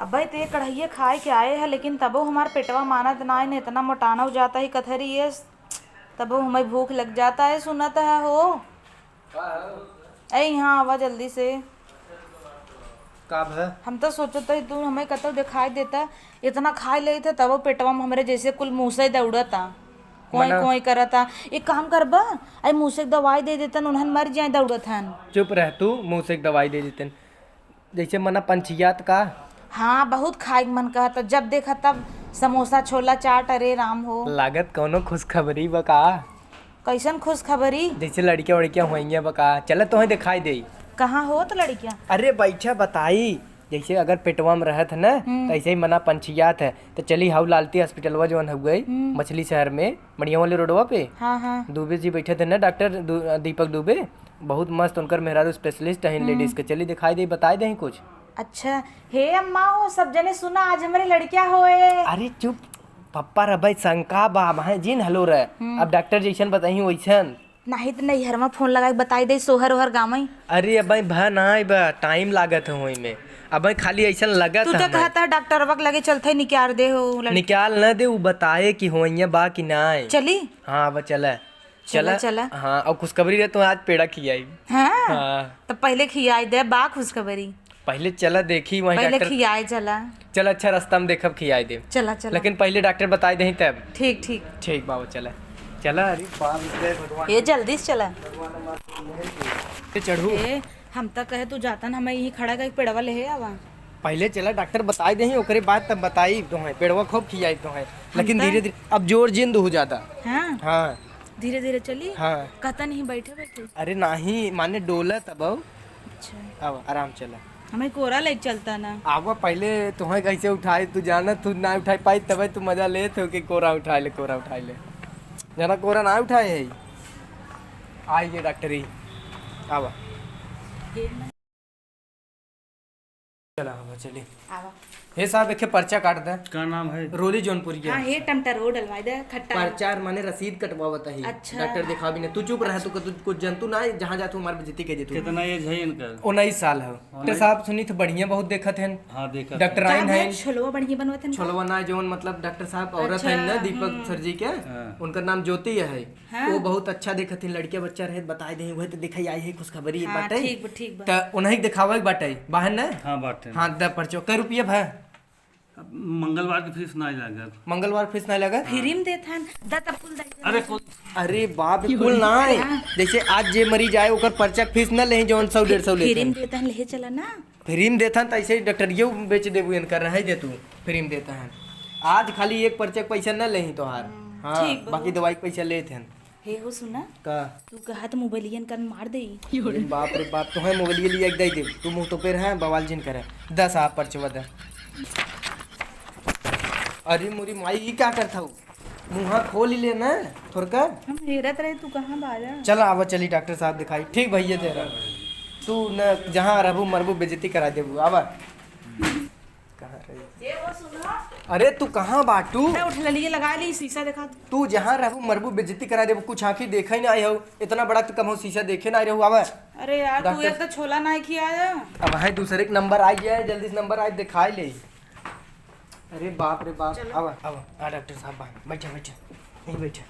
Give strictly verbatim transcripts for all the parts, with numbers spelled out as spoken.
अबे ते कढ़ैया खाए के आए है, लेकिन तबो हमार पेटवा मानत नाई ने, इतना मोटाना हो जाता है कथरी ये, तबो हमें भूख लग जाता है, सुनत है हो। ए, यहाँ आवा जल्दी से। का भा? हम तो सोचत है तू हमें कतौ दिखाई देता, इतना खाए लेत है तबो पेटवा में हमरे जैसे कुल मूसे दौड़ता, कोई मना। कोई करता। एक काम करबा, आई मूसे के दवाई दे देतन, उन्हन मर जाए दौड़त हन। चुप रह तू, मूसे के दवाई दे देतन। जैसे मना पंछियात का? हाँ, बहुत खाए के मन कहत, जब देखा तब समोसा, छोला, चाट। अरे राम हो। लागत कौनो खुशखबरी बा का? कैसन खुशखबरी? जैसे लड़कियां वड़कियां होइया बा का? चला तोहे दिखाई देई। कहाँ हो तो लड़कियां? अरे बैठा बताई, जैसे अगर पेटवा में रहत है ना, हम्म। तो ऐसे ही मना पंछियात है, तो चली हाउ लालती हॉस्पिटलवा जौन हउए हम्म। मछली शहर में, मड़िया वाले रोडवा पे। हाँ, हाँ। दुबे जी बैठे थे ना, डॉक्टर दू-, दीपक दुबे। बहुत मस्त उनकर मेहरारू स्पेशलिस्ट हैं हम्म। लेडीज के। चली दिखाई दे, बताई दे कुछ। अच्छा, हे अम्मा हो, सब जने सुना, आज हमरे लड़किया होए। अरे चुप, पप्पा रे भाई, शंका बा, वहाँ जिन हलो रे। हम्म। अब डॉक्टर जैसन बताई वैसन। नहीं तो नैहर में फोन लगा के बताई दे, सोहर ओहर गाँव में। अरे अब भाई भा ना आए बा, टाइम लागत है होई में। अब भाई खाली ऐसन लगत तू है तो हमें। कहता है डॉक्टर वक लगे चलते निकाल दे हो लड़की। निकाल न दे, वो बताए कि होइया बा कि ना आए। चली? हाँ, अब चला। चला, चला, चला। हाँ, और खुशखबरी रहे तो आज पेड़ा खियाई। हाँ? हाँ। तो पहले खियाई दे, बा खुशखबरी। पहले चला देखी वहीं पहले डॉक्टर। खियाए चला। चल, अच्छा रास्ता में देखब, खियाए दे। चला, चला। लेकिन पहले डॉक्टर बताए दे तब। ठीक, ठीक। ठीक बाबा, चला। चला, अरे बाप रे भगवान। ये जल्दी से चला। ये चढ़ू। ए, हम तक कहे तू जाता ना, हमें यहीं खड़ा करके पेड़वा ले आवा। पहले चला डॉक्टर बताए दे, ओकरे बाद तब बताई तो है, पेड़वा खूब खियाई तो है। लेकिन तो धीरे धीरे, अब जोर जिन दू ज्यादा। हाँ। हाँ। धीरे धीरे चली। हाँ। कहता नहीं बैठे बैठे। अरे नाही, माने डोला तब। अच्छा। अब आराम चला। हमें कोरा लेके चलता ना। आवा पहले तुम्हें कैसे उठाए, तू जाना तू ना उठाई पाई, तबे तू मजा लेत हो कि कोरा उठाए ले, कोरा उठाए ले। जाना कोरा ना उठाए है। आइए डॉक्टरी। आवा। चला, आवा, चली। आवा। हे साहब, एक पर्चा काट दे। का नाम है? रोली जौनपुरिया। हाँ, हे टमटरो डलवाई दे, खट्टा। पर्चा माने रसीद कटवावत ही। अच्छा। डॉक्टर दिखावी ने। तू चुप रह, तू, तू कुछ जंतु ना है, जहाँ जातू हमार बेइज्जती के जेतू। कितना एज है इनका? उन्नीस साल है। डॉक्टर साहब सुनी तो बढ़िया बहुत देखत हैं। हाँ, देखत हैं। डॉक्टर आइन हैं। छोलवा बढ़िया बनवत हैं का? छोलवा ना जौन मतलब डॉक्टर साहब औरत अच्छा, हैं ना दीपक हम्म। सर जी के, हाँ। उनका नाम ज्योति है। हाँ। वो बहुत अच्छा देखत हैं, लड़के बच्चा रहे, बताए दे, वह तो दिखाई आई है खुशखबरी हाँ, बाटे। ठीक बा, ठीक बा। त उन्हीं के दिखावे के बाटे, बाहर ना? हाँ, बाटे। हाँ, द पर्चो। कै रुपया भा? अब मंगलवार के फीस ना लागत। मंगलवार फीस ना लागत? फ्री में देत हन, द तब कुल दे। अरे कुल। अरे बाप, कुल ना है। हाँ। जैसे आज जे मरीज आए, ओकर पर्चा फीस ना लेही, जौन सौ डेढ़ सौ लेत फ्री में हन। देत हन, ले चला ना। फ्री में देत हन, त ऐसे ही डॉक्टरियो बेच देबू, इनकर रहे दे तू, फ्री में देत हन। आज खाली एक पर्चा के पैसा ना लेही तोहार। हम्म, हाँ, ठीक बा। बाकी दवाई के पैसा लेत हन। हे हो सुना, का? तू कहा तो मोबाइलियन कान मार दे। अरे बाप रे बाप, तोहे मोबाइलिया लिया के दे दे। तू मुंह तो पेर है, बवाल जिन करे। दस आप पर्चवा दे। अरे मोरी माई, ई का करत हऊ? मुंहा खोल ही ले ना, थोड़का। हम हेरत रहे, तू कहाँ बाजा? चला, आवा, चली डॉक्टर साहब दिखाई। ठीक भैया, दे रहा। तू न जहाँ रहबू मरबू, बेइज्जती करा देबू। आवा। कहाँ रही? ए, वो सुनो। अरे, तू कहाँ बाटू? मैं उठ ललिए लगा ली, शीशा देखा। तू जहाँ रहबू मरबू, बेइज्जती करा देबू। कुछ आँखी देखा ही ना आई हो, इतना बड़ा तू कम हो, शीशा देखे ना आई रहू। आवा। अरे यार, तू डॉक्टर एक तो छोला ना खियाया। अब है दूसरे के नंबर आ गया है, जल्दी से नंबर आए, दिखाई ले। अरे बाप रे बाप। चलो। आवा, आवा, आ डॉक्टर साहब, बा-, बैठा, बैठा, यहीं बैठा,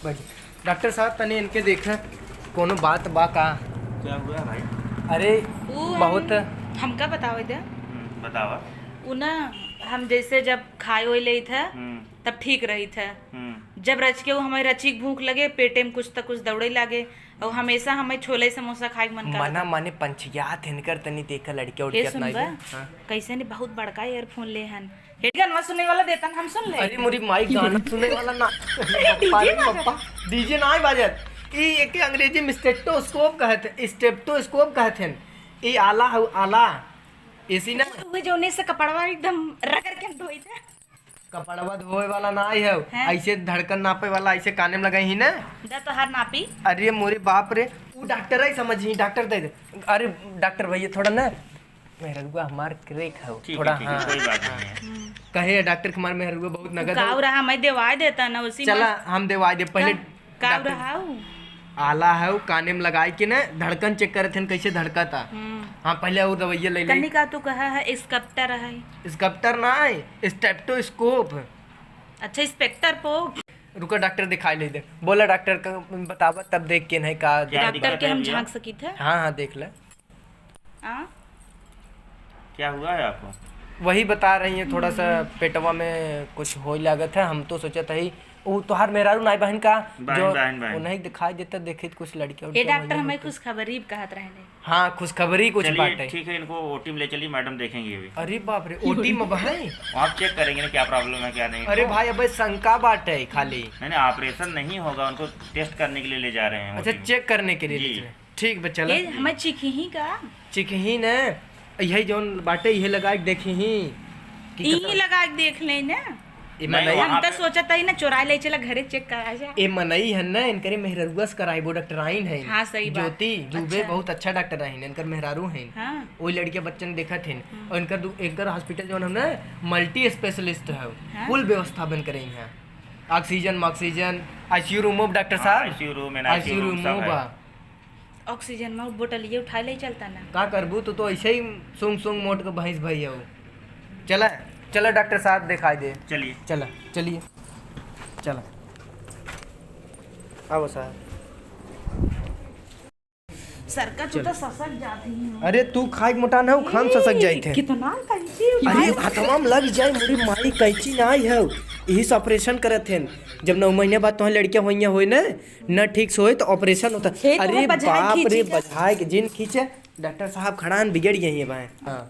बैठा। डॉक्टर साहब, तनी इनके देखा, कोनो बात बा का? क्या हुआ भाई? अरे, ऊ बहुत हम, हमका बतावे दे। हम्म, बतावा। ऊ ना, हम जैसे जब खाए ओए लेत है, हम्म। तब ठीक रहित है। हम्म। जब रच के ऊ हमें रची के भूख लगे, पेटे में कुछ त कुछ दौड़े लागे, और हमेशा हमें छोले समोसा खाए के मन करता। मना माने पंछियात हिनकर तनी देखा लड़किया ए, उड़किया सुन अपना बा, इधर। हाँ। कैसे ने बहुत बड़का earphone ले हन। हेड गानवा सुने वाला देतन हम सुन ले। अरे मोरी माई गाना सुने वाला ना। पप्पा रे पप्पा, DJ ना बाजत। ई एक अंग्रेजी में स्टेटोस्कोप कहत हैं, स्टेप्टोस्कोप कहत हैं। ई आला हउ आला। एसी ना। उहे जौने से कपड़वा एकदम रगड़ के धोई थे। कपड़वा धोए वाला ना आई है, हैं? ऐसे धड़कन नापे वाला, ऐसे काने में लगाई ही ना। दा तोहार नापी। अरे मोरे बाप रे, उ डॉक्टर ही समझ ही, डॉक्टर दे दे। अरे डॉक्टर भैया थोड़ा ना, मेहरुआ हमार crack है, ठीक है, थोड़ा, ठीक है, हाँ। कोई बात नहीं है। कहे डॉक्टर के हमार मेहरुआ बहुत नगद काऊ है। रहा, मैं देवाई देता ना उसी चला, में। हम देवाई दे पहले। का-, काऊ डॉक्टर रहा उ? आला है, उ काने में लगाई के ना धड़कन check करे थे, कैसे धड़कता। हम्म। हाँ, पहले और दवाइयाँ ले ले। कन्नी का तू कहा है, स्कप्टर है? स्कप्टर ना है, स्टेप्टोस्कोप। अच्छा, इंस्पेक्टर पोक। रुको, डॉक्टर दिखाई ले दे। बोला डॉक्टर का बतावा, तब देख के नहीं का। क्या डॉक्टर दिक्कत के है हम भैया? झांक सकित है? हाँ, हाँ, देख ले। आ? क्या हुआ है आपको? वही बता रही है, थोड़ा सा पेटवा में कुछ होई लागत है। हम तो सोचत हई, ऊ तोहार मेहरारू नाई बहन का, बहन, जो बहन, बहन। उन्हीं दिखाई देता, देखित कुछ लड़के उड़के ए डॉक्टर, वहीं हमें होते। खुशखबरी कहत रहने। हाँ, खुशखबरी कुछ चलिए, बाटे। ठीक है, इनको ओटी में ले चलिए, मैडम देखेंगी अभी। अरे बाप रे, ओटी में बहन? आप चेक करेंगे ना क्या प्रॉब्लम है, क्या नहीं। अरे भाई, अबे शंका बाटे खाली। नहीं, नहीं, ऑपरेशन नहीं होगा, उनको टेस्ट करने के लिए ले जा रहे हैं अच्छा, ओटी में। चेक करने के लिए जी। ले जा रहे हैं। ठीक बा, चला। ए, हमें चिखही का? चिखही ने, यही जौन बाटे, इहे लगा के देखही कि ई कतना लगा के देख ले ना। ए नहीं, मनई, वहाँ हम तो पे सोचत हई ना, चोराई ले चला घरे, चेक करा जा। ए मनई है ना, इनकरे मेहररुआ से कराइबो, डॉक्टराइन है। हाँ, सही बात। ज्योति दुबे अच्छा। बहुत अच्छा डॉक्टर है, इनकर मेहरारू है। हाँ। वही लड़के बच्चन देखत हैं। हम्म। और इनकर दु-, इनकर हॉस्पिटल जौन है ना, मल्टी स्पेशलिस्ट है, हाँ। कुल व्यवस्था बन करे हैं। ऑक्सीजन, ऑक्सीजन, आईसीयू रूम हो डॉक्टर हाँ, साहब? आईसीयू रूम है, आईसीयू आईसीयू रूम रूम सब होगा। है। ऑक्सीजन में बोतलिए उठा ले चलता ना। का करबू, तू तो ऐसे ही सूंघ सूंघ मोट के भैंस भई हो। चला, चला डॉक्टर साहब दिखाई दे। चलिए। चला, चलिए, चला। आओ साहब। सरका, तू चल। तो ससक जाती है। अरे तू खाए के मोटा ना हो, खाम ससक जाइत है। कितना कैंची अरे उठाई? हथवा में लग जाए, मोरी माई कैंची ना आई है, यही से ऑपरेशन करत हैं। जब नौ महीने बाद तोहर लड़किया होइया होई ना, न ठीक से होए तो ऑपरेशन होता। ए, तो अरे बझाए बाप रे, खींची का? बझाए के जिन खींचे, डॉक्टर साहब खड़ा हैं, बिगड़ गई है भाई। हाँ,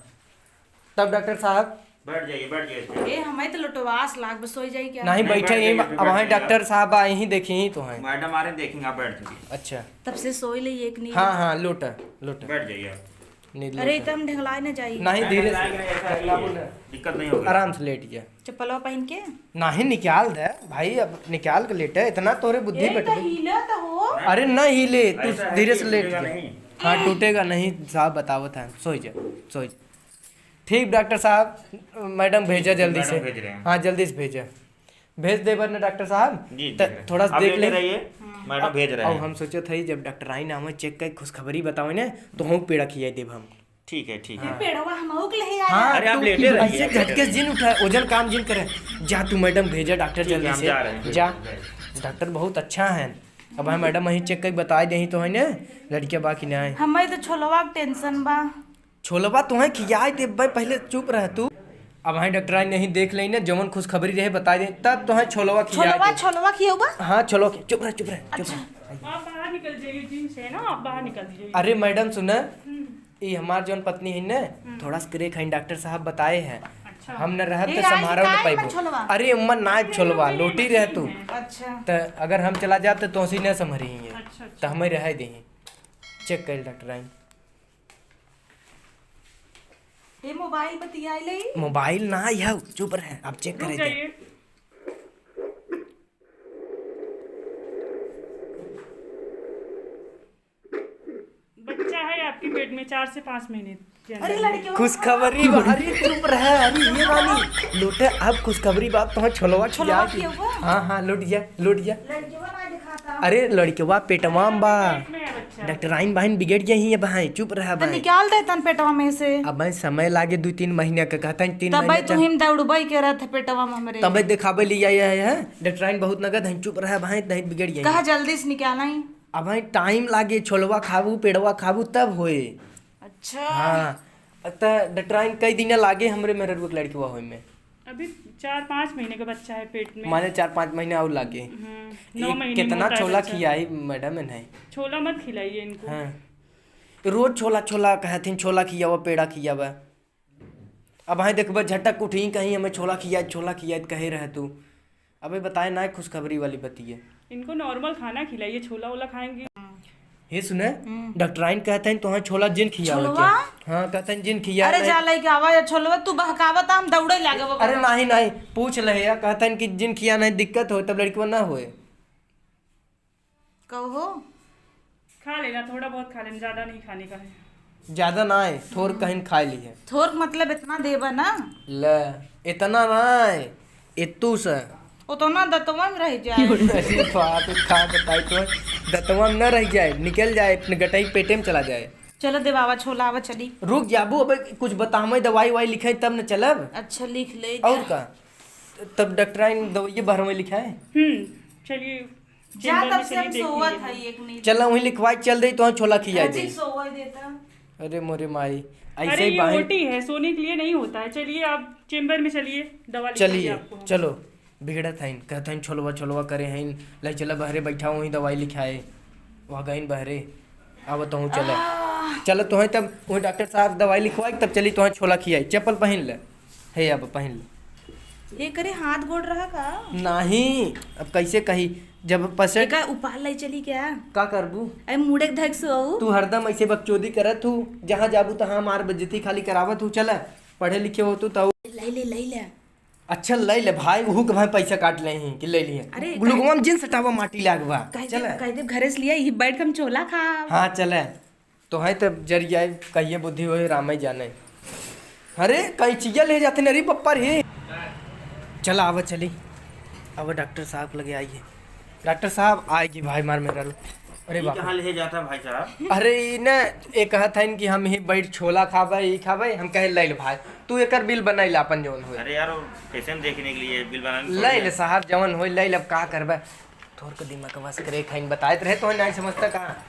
तब डॉक्टर साहब बैठ जाइए, बैठ जाइए इस पे। ए, हमें तो लोटवास लाग, बस सोई जाई क्या? नहीं, नहीं, बैठे बैठ यहीं, जाइए, अब बैठ वहीं जाइए। डॉक्टर साहब आए ही, देखी ही तो हैं। मैडम आ रहे हैं, देखेंगे, आप बैठ जाइए। अच्छा। तब से सोई ले एक नींद। हाँ, हाँ, लोटा, लोटा। बैठ जाइए आप। नींद अरे, लोटा। इतना हम ढंगलाए ना जाई। नहीं, नहीं, धीरे से। नहीं, नहीं, ऐसा नहीं है। दिक्कत नहीं होगी। आराम से लेट गया। चप्पलवा पहन के? नहीं, निकाल दे भाई, अब निकाल के लेटे, इतना तोरे बुद्धि ए, बैठ तो गई। हिले तो हो। अरे ना हिले, तू ऐसा है धीरे कि से लेट टूटेगा जा। नहीं। हाँ, टूटेगा नहीं, साहब बतावत है, सोई जा, सोई जा। ठीक डॉक्टर साहब, मैडम भेजा जल्दी मैडम से। भेज रहे हैं। हाँ, जल्दी से भेजा। भेज देबा ना डॉक्टर साहब? जी, त भेज रहे हैं। थोड़ा सा आप देख लेटे ले। रहिए, हाँ। मैडम भेज रहे अब हैं। हम सोचत हई जब डॉक्टराइन आवे चेक कर खुशखबरी बतावे ने, तो हम पेड़ा खियाई देब हम। ठीक है, ठीक है। हाँ। पेड़वा हमहू के ले आया। हाँ, अरे, आप तू लेटे रहिए, ऐसे आप लेटे झटके से रहिए। जिन उठा, ओजन काम जिन करे। जा तू मैडम भेजा डॉक्टर ठीक है, जल्दी हम से। जा रहे हैं। जा। डॉक्टर बहुत अच्छा है। अब हम मैडम वहीं चेक करके बताई देही तो है ने, लड़किया बा कि नहीं। हमें तो छोलवा के टेंशन बा। छोलवा तोहें खियाई देबे, पहले चुप रह तू। अब वहीं डॉक्टराइन नहीं देख लेई ने, जवन खुशखबरी रहे बताई दे, तब तोहें छोलवा खियाई छोलवा, दे। छोलवा खियौबा? हाँ, छोलवा खि-, चुप रह, चुप रह, चुप अच्छा। रह। आप बाहर निकल जाइए जिम से ना, आप बाहर निकल जाइए। अरे मैडम सुना, हम्म। ई हमार जौन पत्नी है ना, हम्म। थोड़ा सा क्रेक है, डॉक्टर साहब बताए हैं। अच्छा। हम न रहब ए, तो आज संभारो न काहे पाइबो। मत छोलवा? अरे अम्मा ना छोलवा, लोटी रह तू। अच्छा। त अगर हम चला जाब त तोसी न संभरी है। अच्छा, त अच्छा। हमें रह दे। चेक कर डॉक्टराइन। ए मोबाइल बतियाई ले। मोबाइल ना आया, चुप रह, अब चेक रुक करे दे। जाइए। बच्चा है आपकी पेट में चार से पाँच महीने के अंदर। अरे लड़के खुशखबरी बा, अरे चुप रह, अरे ये वाली लोटे, अब खुशखबरी बात तो छोलवा छोलवा खिया की। खिया हुआ? हाँ, हाँ, लौट जा, लौट जा। लड़के वाला दिखाता। अरे लड़कवा पेटवा में बा। पेट में है बच्चा। डॉक्टराइन बहन बिगड़ गई है भाई, चुप रह तो भाई। निकाल दे तन पेटवा में से। अब भाई समय लागे दो तीन महीने का, कहता है तीन तब महीने भाई तू का। हिम दौड़बई के रहत पेटवा में हमरे। तब दिखावे ले आया है, डॉक्टराइन बहुत नगद है, चुप रह भाई, नहीं बिगड़ गई। कहा जल्दी से निकालाई। अब भाई टाइम लागे, छोलवा खाबू, पेड़वा खाबू तब होए। अच्छा। हाँ, त डॉक्टराइन कई दिन लागे हमरे मेहररुआ के लड़कवा होए में। अभी चार पाँच महीने का बच्चा है पेट में। माने चार पाँच महीने और लागे। हम्म, नौ ये महीने कितना मोटा है छोला बच्चा। खियाई मैडम इन्हें? छोला मत खिलाइए इनको। हाँ, रोज छोला छोला कहथिन, छोला खियावा, पेड़ा खियावा। अब भाई देखबे झटक उठी कहीं हमें छोला खियाई, छोला खियाई कहे रहे तू। अबे बताए ना खुशखबरी वाली बतिया। इनको नॉर्मल खाना खिलाइए, छोला वोला खाएंगे। हे सुने, हम्म। डॉक्टराइन कहते हैं तोहे छोला जिन खियावे के। छोलवा? हाँ, कहते हैं जिन खिया अरे नहीं। जा लइके आवा या छोलवा, तू बहकावा त हम दौड़े लागे बाबा। अरे नहीं, नहीं, पूछ ले या, कहते हैं कि जिन खिया नहीं दिक्कत हो, तब लड़कवा ना होए। कहो। खा लेना, थोड़ा बहुत खा लेना, ज्यादा नहीं खाने का है। ज्यादा ना है, थोर कहीं खा ली है। थोर मतलब इतना देबा ना? ले, इतना ना है, इतू से। उतना दतवा में रह जाए। अरे बाप रे, का बताई तो, दतवा में न रह जाए, निकल जाए, अपने गटई पेटे में चला जाए। चलो देवावा छोला, आवा चली। रुक जाबू, अबे कुछ बतावे, दवाई वाई लिखाई तब न चलब। अच्छा, लिख ले और जा। का? तब डॉक्टराइन दवाइये बहरवे लिखाए। हम्म, चलिए, जा, chamber तब में से हम चलिए, देख सोवत लीजिए। है एक नींद। चला वहीं लिखवाई चल दे, तो छोला खिया दे। सोवत देता। अरे मोरे माई, ऐसे अरे, ही ये बाहर ओटी है, सोने के लिए नहीं होता है। चलिए, आप chamber में चलिए, दवा लिख दीजिए चलिए, आपको। चलो। बिगड़त हइन, कहत हइन, "छोलवा, छोलवा करे हइन, ले चला बहरे बैठा, वहीं दवाई लिखाए।" वहाँ गइन बहरे, "आवत हूँ, चला।" आह। चलो, तोहे तब वहीं डॉक्टर साहब दवाई लिखवाए, तब चली तोहे छोला खियाई। चप्पल पहिन ले, हे, अब पहिन ले। ये करे हाथ गोड़ रहा का? नहीं, अब कैसे कही, जब patient एका उपाल ले चली क्या? का करबू? अरे, मुड़े धक सो। तू हरदम ऐसे बकचोदी करत हूँ, जहाँ जाबू तहाँ हमार बेइज्जती खाली करावत हूँ। चला, पढ़े लिखे हो तू, तऊ। ले ले, ले ले। अच्छा, ले ले भाई, उहू के भाई पैसा काट ले ही कि ले लिए। अरे, ग्लूकोमा में जिन सटावा माटी लाग बा। कह दे, चले। कह दे घरे से लिया, यही बैठ के हम छोला खा। हाँ, चले। तो है तब जरिया कहिए बुद्धि होए, रामे जाने। अरे, कैंचिया ले जाते न रे बप्पा रे। चला, आवा चली। अब डॉक्टर साहब लगे आइए। डॉक्टर साहब, आए कि भाई मार मेहरारू। अरे ई बाप रे। कहाँ ले जाता भाई साहब? अरे ई न, ए कहत हइन कि हम ही बैठ छोला खाबे, ई खाबे, हम कहे, "ले ले भाई, तू एकर बिल बनाई ला अपन जवन होए।" अरे यार, वो कैसे हम देखने के लिए बिल बनाने थोड़ी ले ना। ले साहब, जवन होए ले ले, अब का करबे? थोर के दिमाग बस करे खाइन बताइत रहे तो नहीं समझता का?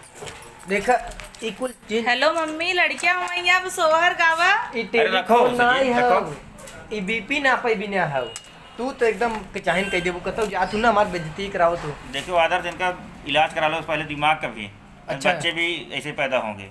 देखा, ई कुल चीज हेलो मम्मी, लड़कियां हमारी अब सोहर गावा। ई अरे रखो, टेलीफोन ना सही, आई रखो। हव, ई बीपी ना पाई बिना हव। तू तो एकदम कचाहिन कह देबू, कतौ जा तू ना हमार बेइज्जती कराओ तू। देखो आदर, इनका इलाज करा लो पहले दिमाग का भी। अच्छा। बच्चे भी ऐसे पैदा होंगे।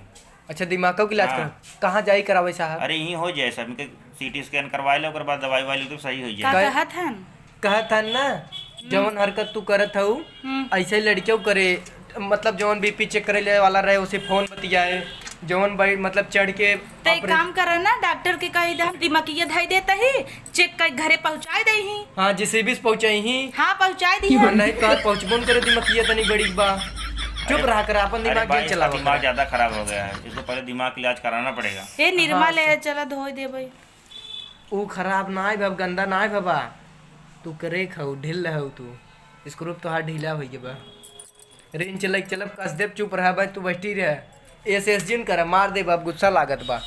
अच्छा, दिमाग का इलाज हाँ। करा, कहाँ जाई करावे साहब? अरे यहीं हो जाए सब, इनके सीटी स्कैन करवा लो, ओकर बाद दवाई वाई लो तो सही हो का जाए। कह- कहत हन? कहत हन ना, हम्म। जवन हरकत तू करत हऊ, हम्म। ऐसे लड़कियों करे, मतलब जवन बीपी चेक करे ले वाला रहे, उसे फोन बतियाए, जवन बाई मतलब चढ़ के तो एक बाप रे। काम करा ना, डॉक्टर के कही दे, हम दिमकिया धई देता ही, चेक कर घरे पहुँचाए दे ही। हाँ, जेसीबी से पहुँचाई ही। हाँ, पहुँचाए दी हाँ, है। नहीं तो पहुँचबो न करे, दिमकिया तनी बड़ी बा। चुप अरे, रहा कर, अपन अरे दिमाग भाई, जिन इसका चलावा दिमाग कर। ज्यादा खराब हो गया है, इसको पहले दिमाग का इलाज कराना पड़ेगा। ए, निर्मा हाँ, ले से- चला धोई दे भाई। ऊ खराब ना आए बाबा, गंदा ना आए बाबा। तू करे खाऊ, ढील रहू तू। स्क्रू तोहार ढीला होई गए बा। रिंच लग चलब, कस देब, चुप रहा भाई, तू बैठी रह। एस एस जिन कर, मार देब, अब गुस्सा लागत बा।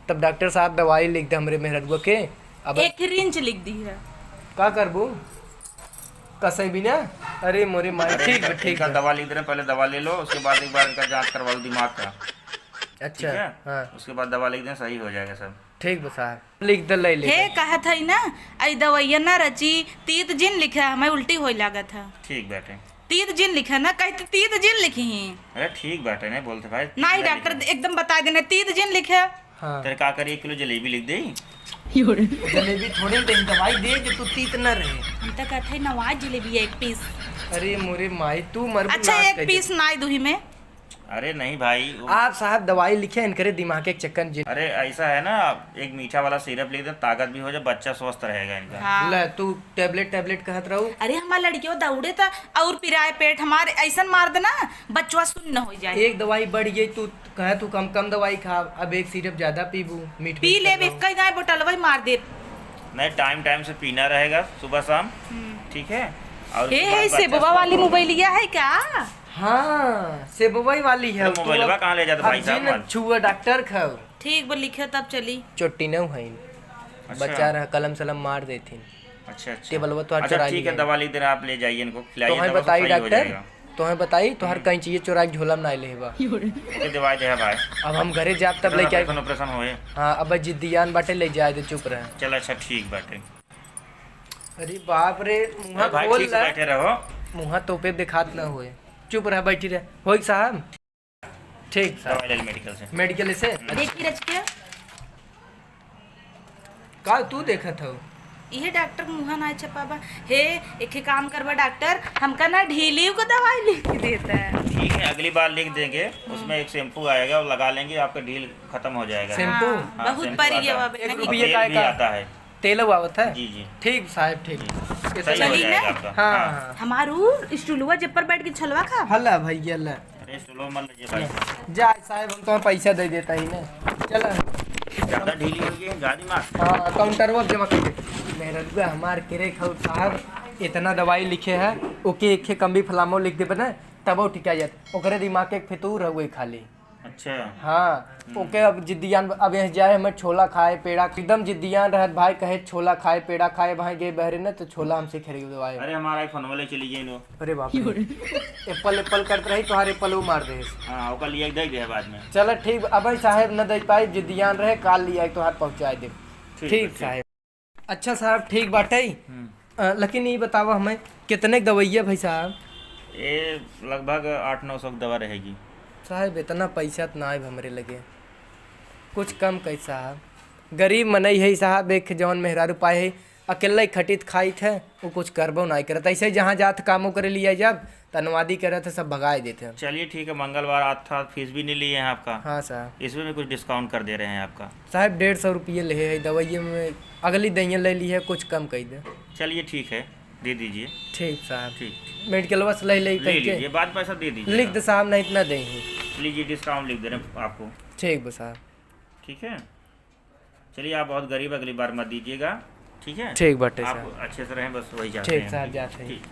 तब डॉक्टर साहब दवाई लिख दे हमरे मेहररुआ के। अब एक रिंच लिख दी है। का करबू? कसई बिना? अरे मोरे माई, अरे ठीक बा, इनका, ठीक इनका बा। दवा लिख दे रहे हैं, पहले दवा ले लो, उसके बाद एक बार इनका जांच करवा लो दिमाग का। अच्छा, ठीक है? हाँ। उसके बाद दवा लिख दें, सही हो जाएगा सब। ठीक बा साहब, लिख दे, ले ले। हे, कहत है ना, आई दवाइया ना रची, तीत जिन लिखे, हमें उल्टी होए लागत है। ठीक बाटे। तीत जिन लिखे ना, कहते तीत जिन लिखी ही। अरे ठीक बाटे, नहीं बोलते भाई, नहीं, तीत ना डॉक्टर लिखे। एकदम बता देना, तीत जिन लिखे। हाँ। तेरे का करी, एक किलो जलेबी लिख दे। जलेबी थोड़ी दे, दवाई दे जो तू तीत ना रहे। हम तो कहते हैं नवाज जलेबी एक पीस। अरे मोरे माई, तू मर अच्छा, एक पीस नाई दुही में। अरे नहीं भाई, वो आप साहब दवाई लिखे, इनकरे दिमाग के चक्कर जिन। अरे ऐसा है ना, आप एक मीठा वाला सिरप लिख दे, ताकत भी हो जाए, बच्चा स्वस्थ रहेगा इनका। हाँ। ले, तू टैबलेट, टैबलेट कहत रहू। अरे हमार लड़कियों दौड़े त और पिराए पेट हमार ऐसन मार देना, बचवा सुन्न हो जाए। एक दवाई बढ़ गई, तू कहे तू कम कम दवाई खा, अब एक सिरप ज्यादा पीबू, मीठ पी मीठ ले, कर एक ही दाए बोतलवा ही मार दे। नहीं, टाइम टाइम से पीना रहेगा, सुबह शाम, हम्म। ठीक है? और हे, उसके बाद हे, बच्चा सेबवा स्वस्थ वाली होगा। मोबाइलिया है का? हाँ, सेबवई वाली है। अरे, तो मोबाइलवा अब, कहाँ ले जाता अब भाई साहब जिन हमार? छुआ डॉक्टर खाओ। ठीक बा, लिखे तब चली। चोटी न हईन। अच्छा। बच्चा रह, कलम सलम मार देथिन। अच्छा, अच्छा। टेबलवा तो अच्छा, चुरा ठीक है, लिया। दवा लिख दे रहे, आप ले जाइए इनको, खिलाइए, तोहें दवा सब बताई सही हो डॉक्टर, जाएगा। तोहें बताई, तोहर हम्म। कैंची चोरा के झोला में ना ले बा। ओके, दवाई दे है भाई। अब हम घरे जाब तब चलो, लेके आई। ऑपरेशन, ऑपरेशन होए। हाँ, अब जिद्दियान बाटे, ले जाए दे, चुप रहे। चल, अच्छा, ठीक बाटे। अरे बाप रे, मुँहा अरे भाई, खोल ठीक से ले। बैठे रहो। मुँहा तोपे देखात ना होए। चुप रह, बैठी रह। होई साहब? ठीक साहब। दवाई ले ले मेडिकल से। मेडिकल से? हम्म। देखी रच के। का तू देखत हो? इहे डॉक्टर मुँहा ना छपाबा। हे, एक ही काम करबा डॉक्टर, हमका ना ढीली को दवाई लिख के देता है। ठीक है, अगली बार लिख देंगे। हम्म। उसमें एक शैम्पू आएगा, वो लगा लेंगे, आपका ढील खत्म हो जाएगा। शैम्पू? हाँ, हाँ, बहुत शैम्पू परी आता गया है। बाबा, एक नहीं। रुपये और का एक भी का? आता है। तेल आवत है? जी, जी। ठीक साहब, ठीक। जी। ये सही हो चली जाएगा ना? आपका। हाँ, हाँ। हाँ। हमार उ स्टूलवा जे पर बैठ के छलवा खा। हल्ला भैया, ला। अरे, स्टूलवा मत लीजिए भाई। जा साहब, हम तुम्हें पैसा दे देता ही ना। चला। ज्यादा ढीली हो गई है, गाड़ी मार। हाँ, काउंटरवा जमा कर दे। मेहररुआ हमार केरे खाऊ साहब, इतना दवाई लिखे है, ओके एक कम भी फलामो लिख दे बना, तब वो ठिका जात। ओकरे दिमाग के एक फितूर है, वही खाली। अच्छा। हाँ, हम्म। ओके, अब जिद्दियान, अब यहाँ जाए हमें छोला खाए, पेड़ा, एकदम जिद्दियान रहत भाई, कहे छोला खाए, पेड़ा खाए, भाई गए बहरे न तो छोला हमसे खरीदवाए। अरे हमारा iPhone वाले चली गई नो। अरे बाप रे, एप्पल एप्पल करत रही, तोहार एप्पल वो मार दे। हाँ, ओकर लिए दे दे बाद में। चलो ठीक, अब साहेब न दे पाई, जिद्दियान रहे, काल लिया तोहार पहुँचाए दे। ठीक ठीक बा, ठीक। साहेब। अच्छा साहब, ठीक बाटे। हम्म। अ, लेकिन ई बतावा हमें, कितने क दवइया भाई साहब? ये लगभग आठ नौ सौ क दवा रहेगी। साहब, इतना पैसा त नाय हमरे लगे, कुछ कम कई साहब। गरीब मनई है साहब, एक जौन मेहरारू पाए है, अकेले खटित खाइत है, वो कुछ करबो नाय करत। ऐसे ही जहाँ जात कामो करे लिया जब, त अनुवादी करत है, सब भगाए देते हैं। चलिए ठीक है, मंगलवार आता, फीस भी नहीं लिए हैं आपका। हाँ साहब। इसमें भी कुछ डिस्काउंट कर दे रहे हैं आपका। साहब, डेढ़ सौ रुपये ले है दवाइये में, अगली दवाइयाँ ले ली है, कुछ कम कर दे। चलिए ठीक है, दे दीजिए। ठीक साहब। ठीक। मेडिकलवा से ले ले ले करके। लीजिए, बाद पैसा दे दीजिए। लिख दे साहब, नहीं इतना दे ही। लीजिए, डिस्काउंट लिख दे रहे हैं आपको। ठीक बा साहब। ठीक है, चलिए, आप बहुत गरीब, अगली बार मत दीजिएगा। ठीक है, ठीक बाटे आप साहब। अच्छे से रहें, बस वही चाहते ठीक हैं। साहब, जाते हैं। ठीक।